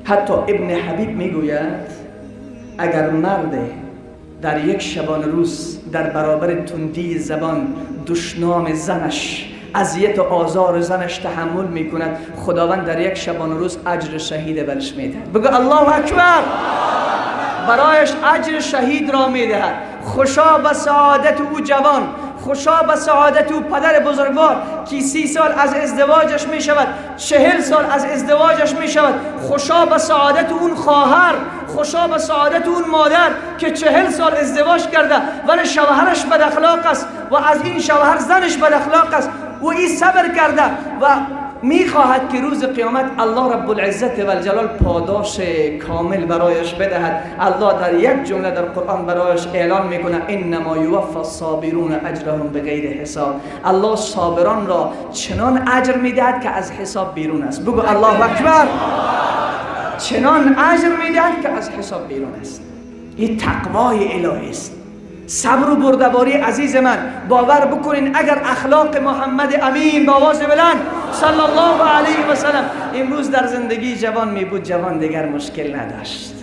حتی ابن حبیب میگوید اگر مرد در یک شبانه روز در برابر تندی زبان، دشنام زنش، اذیت و آزار زنش تحمل میکند، خداوند در یک شبانه روز اجر شهید برش میدهد. بگو الله اکبر. برایش اجر شهید را میدهد. خوشا به سعادت او جوان، خوشا به سعادت او پدر بزرگوار که 30 سال از ازدواجش می شود، 40 سال از ازدواجش می شود. خوشا به سعادت اون خواهر، خوشا به سعادت اون مادر که 40 سال ازدواج کرده ولی شوهرش بد اخلاق است و از این شوهر زنش بد اخلاق است و این صبر کرده و میخواهد که روز قیامت الله رب العزت و الجلال پاداش کامل برایش بدهد. الله در یک جمله در قرآن برایش اعلان میکنه انما یوفى الصابرون اجرهم بغیر حساب. الله صابران را چنان اجر میدهد که از حساب بیرون است. بگو الله اکبر. چنان اجر میدهد که از حساب بیرون است. این تقوای الهی است. صبر و بردباری عزیز من، باور بکنین اگر اخلاق محمد امین با آواز بلند صلی الله علیه و سلم امروز در زندگی جوان می بود، جوان دیگر مشکل نداشت.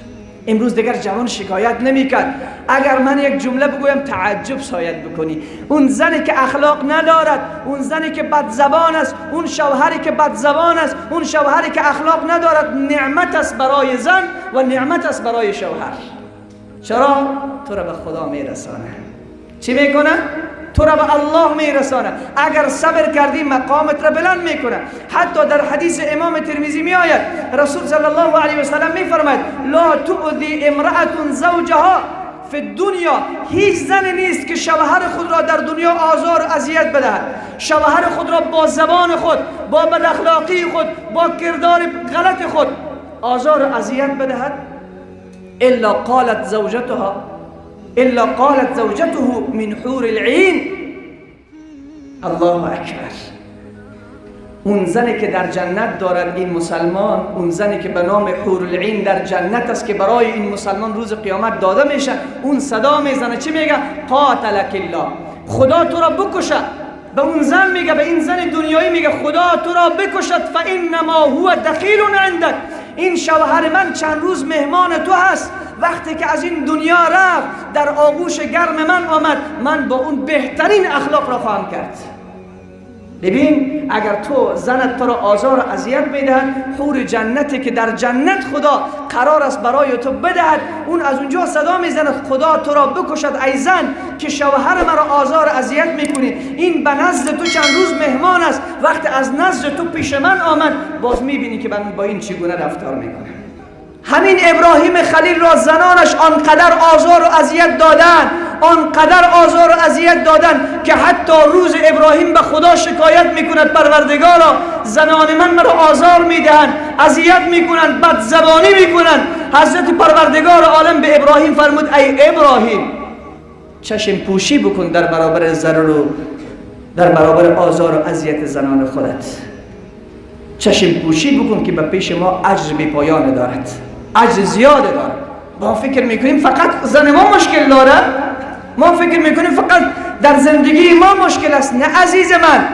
امروز دیگر جوان شکایت نمی کرد. اگر من یک جمله بگویم تعجب شاید بکنی. اون زنی که اخلاق ندارد، اون زنی که بد زبان است، اون شوهری که بد زبان است، اون شوهری که اخلاق ندارد، نعمت است برای زن و نعمت است برای شوهر. چرا؟ تو را به خدا میرسانه. چی میکنه؟ تو را به الله میرسانه. اگر صبر کردی مقامت را بلند میکنه. حتی در حدیث امام ترمذی میآید رسول صلی الله علیه و سلم میفرماید لا تؤذی امرأة زوجها فی الدنیا. هیچ زنی نیست که شوهر خود را در دنیا آزار و اذیت بدهد، شوهر خود را با زبان خود، با بد اخلاقی خود، با کردار غلط خود آزار و اذیت بدهد، الا قالت زوجتها، الا قالت زوجته من حور العین. الله اکبر. اون زنی که در جنت دارد این مسلمان، اون زنی که به نام حور العین در جنت است که برای این مسلمان روز قیامت داده میشه، اون صدا میزنه چی میگه؟ قاتلک الله، خدا تو را بکشه. به اون زن میگه، به این زن دنیایی میگه خدا تو را بکشد، فانما هو دخیل عندک. این شوهر من چند روز مهمان تو هست، وقتی که از این دنیا رفت در آغوش گرم من آمد، من با اون بهترین اخلاق را خواهم کرد. ببین اگر تو زنت تو را آزار و اذیت میدهد، حور جنتی که در جنت خدا قرار است برای تو بدهد، اون از اونجا صدا میزند خدا تو را بکشد ای زن که شوهر مرا آزار و اذیت میکنی. این به نزد تو چند روز مهمان است، وقتی از نزد تو پیش من آمد باز میبینی که من با این چگونه رفتار میکنم. همین ابراهیم خلیل را زنانش آنقدر آزار و اذیت دادن، آنقدر آزار و اذیت دادن که حتی روز ابراهیم به خدا شکایت میکند پروردگارا زنان من مرا آزار میدهند، اذیت میکنند، بدزبانی میکنند. حضرت پروردگار عالم به ابراهیم فرمود ای ابراهیم چشم پوشی بکن در برابر ضرر و در برابر آزار و اذیت زنان خودت. چشم پوشی بکن که به پیش ما اجر بی پایان دارد، اجر زیاد دارد. ما فکر میکنیم فقط زن ما مشکل داره، ما فکر میکنیم فقط در زندگی ما مشکل است. نه عزیز من،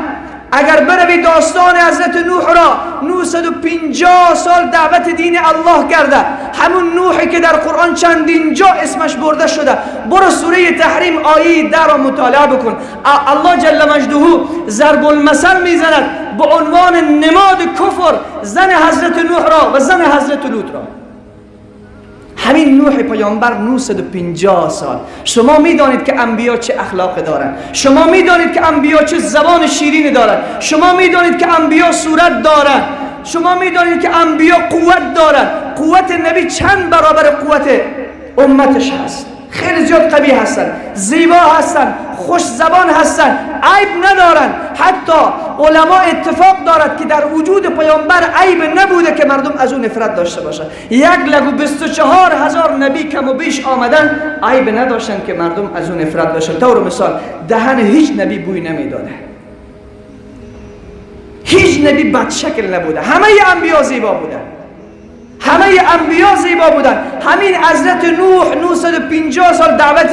اگر بروی داستان حضرت نوح را، 950 سال دعوت دین الله کرده، همون نوحی که در قرآن چندین جا اسمش برده شده، برو سوره تحریم آیه 10 را مطالعه بکن. الله جل مجده ضرب المثل میزند به عنوان نماد کفر زن حضرت نوح را و زن حضرت لوط را. همین نوح پیامبر 950 سال. شما میدانید که انبیا چه اخلاق دارند، شما میدانید که انبیا چه زبان شیرین دارند، شما میدانید که انبیا صورت دارند، شما میدانید که انبیا قوت دارند. قوت نبی چند برابر قوت امتش هست. خیلی زیاد قوی هستند، زیبا هستند، خوش زبان هستند، عیب ندارند. حتی علما اتفاق دارد که در وجود پیامبر عیب نبوده که مردم از او نفرت داشته باشند. 1,24,000 نبی کم و بیش آمدن، عیب نداشتند که مردم از او نفرت داشتند. طور مثال دهن هیچ نبی بوی نمیداده، هیچ نبی بد شکل نبوده، همه انبیا زیبا بودند، همه انبیا زیبا بودند. همین حضرت نوح 950 سال دعوت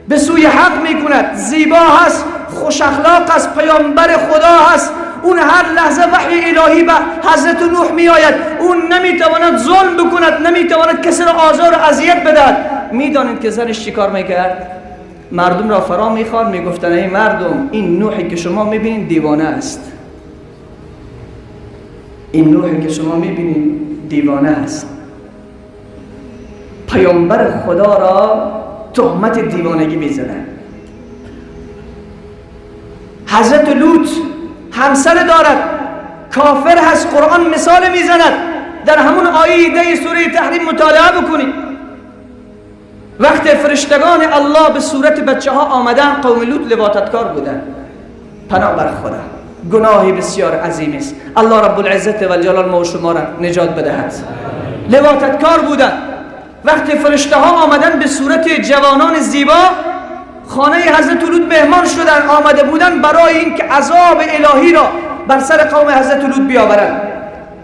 به سوی حق میکند، زیبا هست، خوش اخلاق است، پیامبر خدا هست. اون هر لحظه وحی الهی به حضرت نوح میآید، اون نمیتواند ظلم بکند، نمیتواند کسی را آزار و اذیت بدهد. میدانید که زنش چیکار میکرد؟ مردم را فرا میخوان، میگفتن ای مردم، این نوحی که شما میبینید دیوانه است، این نوحی که شما میبینید دیوانه است. پیامبر خدا را تهمت دیوانگی میزدن. حضرت لوط همسر دارد، کافر هست، قرآن مثال میزند، در همون آیه 10 سوره تحریم مطالعه بکنید. وقت فرشتگان الله به صورت بچه ها آمدن، قوم لوط لواطتکار بودن. پناه بر خدا، گناهی بسیار عظیم است. الله رب العزت و الجلال ما و شما را نجات بدهد. لواطتکار بودن. وقتی فرشته ها آمدن به صورت جوانان زیبا، خانه حضرت لوط مهمان شدن، آمده بودن برای اینکه عذاب الهی را بر سر قوم حضرت لوط بیاورند.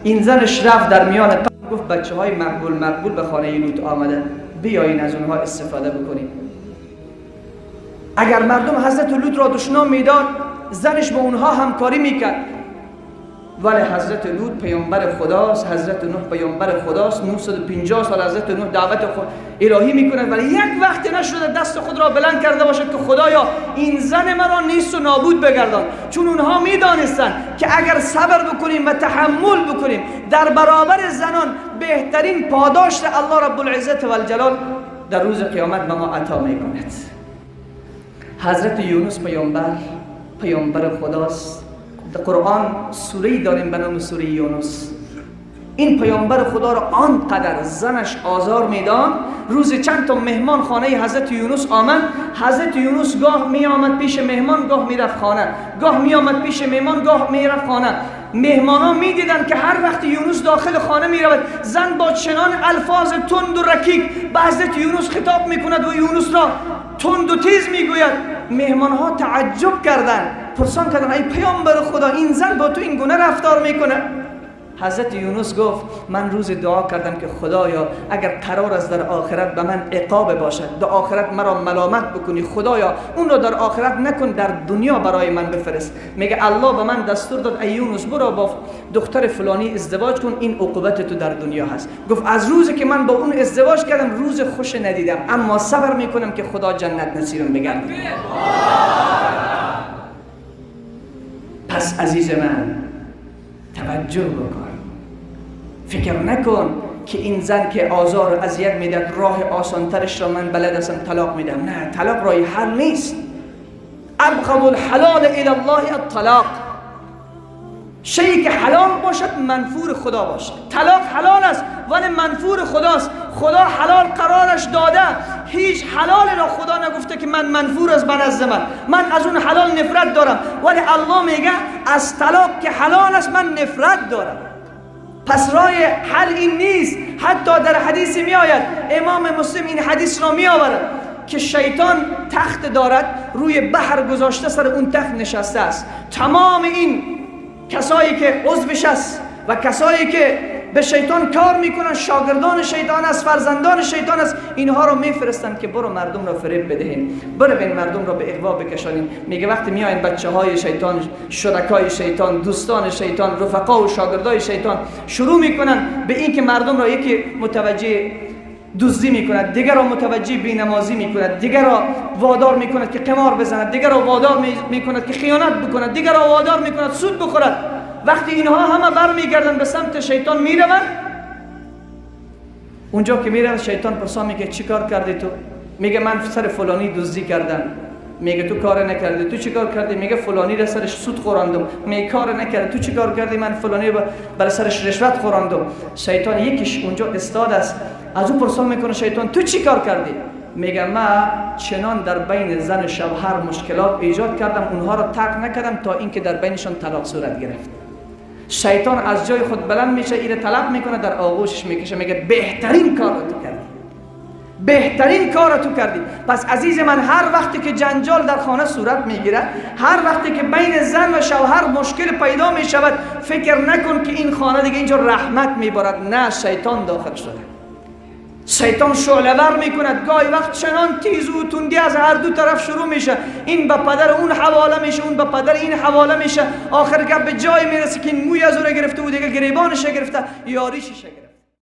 این زنش رفت در میان قوم گفت بچه های مقبول مقبول به خانه لوط آمدن، بیایین از اونها استفاده بکنیم. اگر مردم حضرت لوط را دشنام میداد، زنش با اونها همکاری میکرد. ولی حضرت لوط پیامبر خداست، حضرت نوح پیامبر خداست، 950 سال حضرت نوح دعوت خود الهی میکنه، ولی یک وقت نشده دست خود را بلند کرده باشد که خدایا این زن مرا نیست و نابود بگردان. چون اونها میدانستند که اگر صبر بکنیم و تحمل بکنیم در برابر زنان، بهترین پاداش الله رب العزت و الجلال در روز قیامت به ما عطا میکند. حضرت یونس پیامبر خداست. در قرآن سوره داریم به نام سوره یونس. این پیامبر خدا را آنقدر زنش آزار میداد، روز چند تا مهمان خانه حضرت یونس آمد. حضرت یونس گاه می آمد پیش مهمان، گاه می رفت خانه، گاه می آمد پیش مهمان، گاه می رفت خانه. مهمانا می دیدن که هر وقت یونس داخل خانه می رود، زن با چنان الفاظ تند و رکیک به حضرت یونس خطاب می کند و یونس را تند و تیز می گوید. مهمان ها تعجب کردند، پرسان کردند ای پیامبر خدا، این زن با تو این گونه رفتار میکنه؟ حضرت یونس گفت من روز دعا کردم که خدایا اگر قرار است در آخرت به من عقاب باشد، در آخرت مرا ملامت بکنی، خدایا اون را در آخرت نکن، در دنیا برای من بفرست. میگه الله به من دستور داد ای یونس برو با دختر فلانی ازدواج کن، این عقوبت تو در دنیا هست. گفت از روزی که من با اون ازدواج کردم روز خوش ندیدم، اما صبر میکنم که خدا جنت نصیبم بگردونه. پس عزیز من توجه بکن، فکر نکن که این زن که آزار و اذیت میداد راه آسانترش را من بلد هستم طلاق میدم. نه، طلاق راه حل نیست. ابغض الحلال الی الله الطلاق. شیئی که حلال باشد منفور خدا باشد. طلاق حلال است ولی منفور خداست. خدا حلال قرارش داده، هیچ حلال را خدا نگفته که من منفور از من از من از اون حلال نفرت دارم، ولی الله میگه از طلاق که حلال است من نفرت دارم. پس راه حل این نیست. حتی در حدیث می آید، امام مسلم این حدیث را می آورد که شیطان تخت دارد، روی بحر گذاشته، سر اون تخت نشسته است. تمام این کسایی که عضوش است و کسایی که به شیطان کار میکنن، شاگردان شیطان است، فرزندان شیطان است، اینها رو میفرستن که برو مردم را فریب بدهیم، برو بین مردم را به اغوا بکشانیم. میگه وقتی میاین بچه های شیطان، شرکای شیطان، دوستان شیطان، رفقا و شاگردای شیطان شروع میکنن به اینکه مردم را یکی متوجه دزدی میکند، دیگر را متوجه بینمازی میکند، دیگر را وادار میکند که قمار بزند، دیگر را وادار میکند که خیانت بکند، دیگر را وادار میکند سود بخورد. وقتی اینها همه برمیگردن به سمت شیطان میروند، اونجا که میروند شیطان پرسان میگه چی کار کردی تو؟ میگه من سر فلانی دزدی کردم. میگه تو کار نکردی. تو چی کار کردی؟ میگه فلانی را سرش سود خوراندم. میگه کار نکردی. تو چی کار کردی؟ من فلانی برای سرش رشوت خوراندم. شیطان یکیش اونجا استاد است، از او پرسان میکنه شیطان تو چی کار کردی؟ میگه من چنان در بین زن و شوهر مشکلات ایجاد کردم، اونها را ترک نکردم تا اینکه در بینشان طلاق صورت گرفت. شیطان از جای خود بلند میشه، ایره طلب میکنه، در آغوشش میکشه، میگه بهترین کار رو تو کردی، بهترین کار رو تو کردی. پس عزیز من هر وقتی که جنجال در خانه صورت میگیره، هر وقتی که بین زن و شوهر مشکل پیدا میشود، فکر نکن که این خانه دیگه اینجا رحمت میبارد. نه، شیطان داخل شده. شیطان شعله ور میکند. گاهی وقت چنان تیز و تندی از هر دو طرف شروع میشه، این به پدر اون حواله میشه، اون به پدر این حواله میشه، آخر گپ به جای میرسه که این موی از او را گرفته و دیگه گریبانش گرفته، یاریشش گرفته.